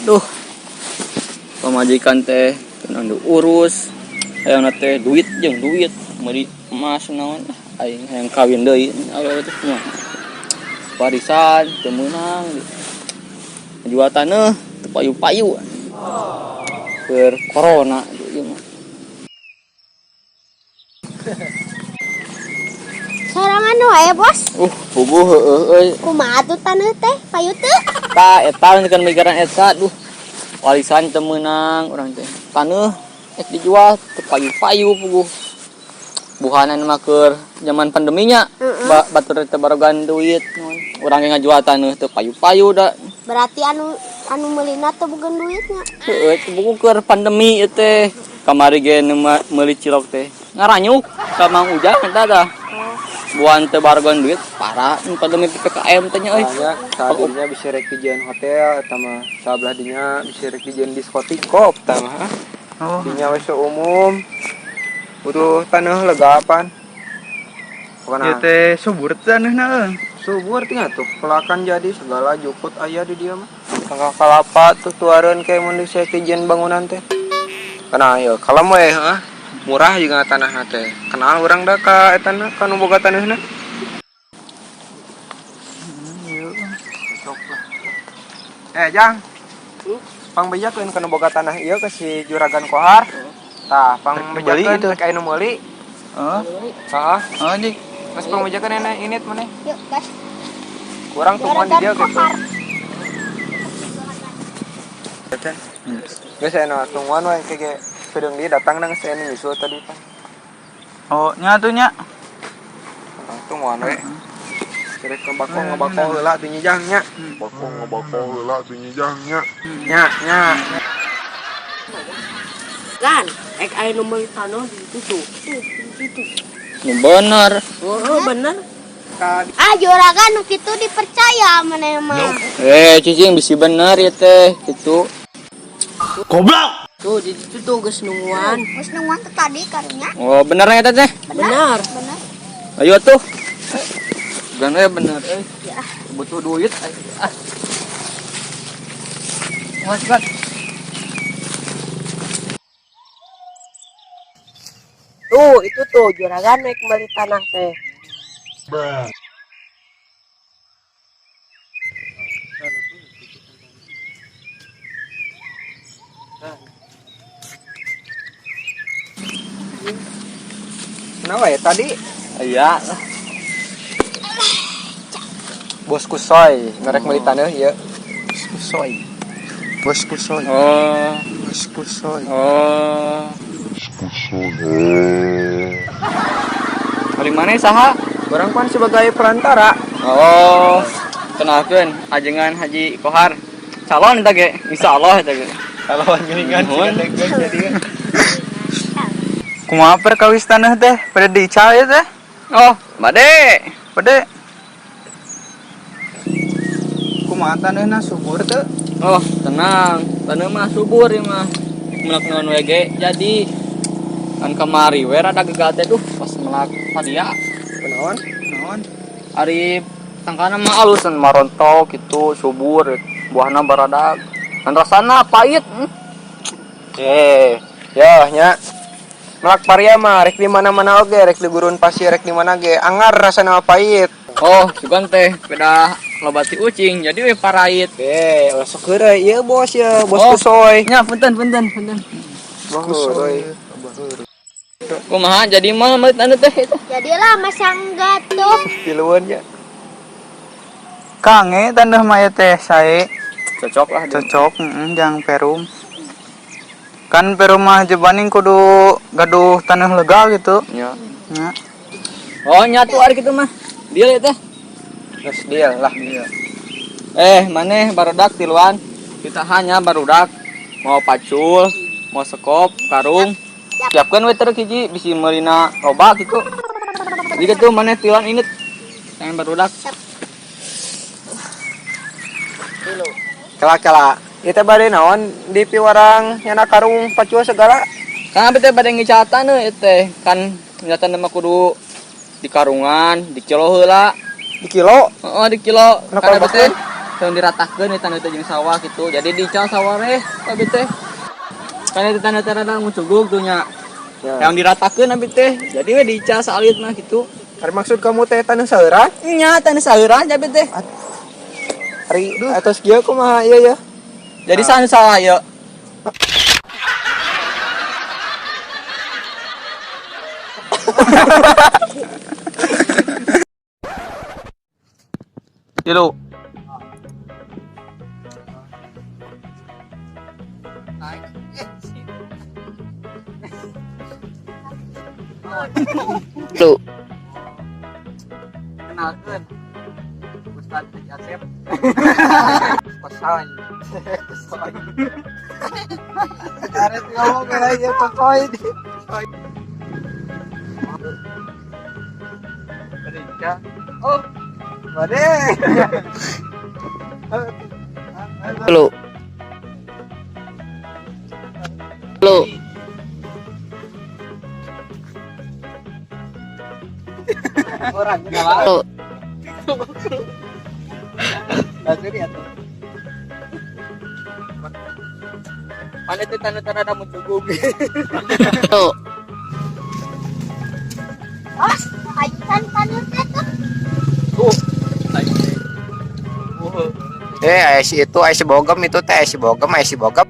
Duh. Pamajikan teh tenang diurus. Hayang teh duit jeung duit meuli emas naon, aing hayang kawin deui awewe teh kumaha. Warisan teu meunang. Jual taneuh teu payu-payu. Keur corona ieu mah. Sorangan wae, Bos. Puguh heueuh euy. Kumaha tuh taneuh teh? Payu teu? Tah eta kan mikiran eta, duh. Warisan teu meunang urang teh. Taneuh ek dijual teu payu-payu puguh. Buhanan mah keur zaman pandeminya. Batur teh barogan duit. Urang ge ngajual taneuh teu payu-payu da. Berarti anu anu meulina teu boga duitnya. Heueuh, puguh keur pandemi ieu teh. Kamari ge nu meuli cilok teh. Ngaranyuk ka Mang Ujang eta tah. Buan teu barogan duit parah nu pandemi PPKM teh nya euy. Soalnya tadinya bisa rek dijieun hotel eta mah, sabelah dinya bisa rek dijieun diskotik kop eta mah. Oh. Dinya we umum. Butuh tanah lega apaan? Pokona Ieu teh subur taneuhna euy. Subur tinggal tuh pelakan jadi segala jukut aya di dia mah. Tangkal kalapa tuh tuareun kayak mun bisa dijieun bangunan teh. Karena ayo kalem we heuh. Murah juga tanahna teh. Kenal urang da ka eta na ka nu boga taneuhna. Cocok lah. Jang. Pang bejakeun ka nu boga tanah ieu ke si Juragan Kohar. Tah, pang Rek meuli bejakeun itu. rek aya nu meuli. Heeh. Heeh. Heeh, Dik. Geus pang bejakeun enak init maneh. Yuk, gas. Kurang tungguan di dia Juragan gitu. Kohar. Geus aya tungguan we ke Pedeung dia datang nang saya nyusul tadi pan. Oh, nya tuh nya. Tungguan we. Rek ngebako ngebako heula tuh nyijang nya. Bako ngebako heula tuh nyijang nya. Nya nya. Kan, ek aya nu meuli tanah di situ tuh. Tuh, di situ. Nu bener. Oh, bener. Ah, juragan nu kitu dipercaya maneh mah. Cicing bisi bener ya teh gitu. Tuh di situ tuh geus nungguan. Geus nungguan tuh tadi karunya. Oh, bener ya teh? Bener. Bener. Ayo tuh. Bukan we bener euy. Ya. Butuh duit. Ah. Wah, cepat. Tuh, itu tuh juragan naik meuli tanah teh. Bruh. Kenapa ya tadi? Iya. Bos Kusoy, ngerek meuli tanah ieu. Bos Kusoy. Bos Kusoy. Oh. Bos Kusoy. Oh. Paling mana saha? Urang pan sebagai perantara. Oh, kenalkeun ajengan Haji Kohar. Calon eta ge, insyaallah eta ge. Calon geuningan Nuhun. jadi. Kumaha perkawis tanah teh? Pada diical ya teh? Oh, bade. Bade. Kumaha taneuhna subur teu? Oh, tenang. Taneuh mah subur ieu mah. Melak naon we ge jadi kan kamari we rada gagal teh duh pas melak padia. Kunaon? Naon? Ari tangkana mah alus marontok gitu subur buahna baradag. Kan rasana pahit. Ya nya. Melak paria mah rek di mana-mana oge, rek di gurun pasir rek di mana ge, angar rasana pahit. Oh, sugan teh beda loba ti ucing jadi we parait. Ulah sok heureuy ieu bos ya, bos Oh. Kusoy. Nya punten punten punten. Bos Kusoy. Kumaha jadi mah meuli taneuh teh itu? Jadilah masa enggak tuh. Tiluan nya. Kange taneuh mah ieu teh sae. Cocok lah dia. Cocok, heeh, jang perum. Kan perum mah jebaning kudu gaduh tanah lega gitu. Nya. Nya. Oh, nyatu ari kitu mah. Deal ya teh. Geus deal lah. Maneh barudak tiluan. Kita hanya barudak mau pacul, mau sekop, karung. Siapkeun we terus hiji bisi meulina loba gitu. Jadi kitu maneh tiluan init. Pengen barudak. Kela-kela. Ieu teh bade naon di piwarang nyana karung pacul segala. Kan abi teh bade ngical taneuh ieu teh. Kan ngical taneuh mah kudu di karungan, dikilo heula. Di kilo. Heeh, di kilo. Kenapa Karena bahkan? teh yang diratakeun di taneuh teh jeung sawah gitu. Jadi dical sawah teh abi teh. Karena itu taneuh teh rada ngucugug tuh nya. Ya. Yang diratakeun abi teh. Jadi we dical salit mah gitu. Ari maksud kamu teh taneuh saeuran? Nya taneuh saeuran abi teh. Ari atos kieu kumaha ieu ya? Jadi saha nu salah ya? Tilu. Lu. Kenalkeun. Ustaz Haji Asep. Kosoy. Kosoy. Karet ngomong aja kosoy. Oh, bade. Lu. Lu. Orang Lu. Mana itu tanda-tanda ada muncul. Tuh. Os, ayusan taneuh teh tuh. Eh, aya si itu, aya si bogem itu teh, aya si bogem, aya si bogem.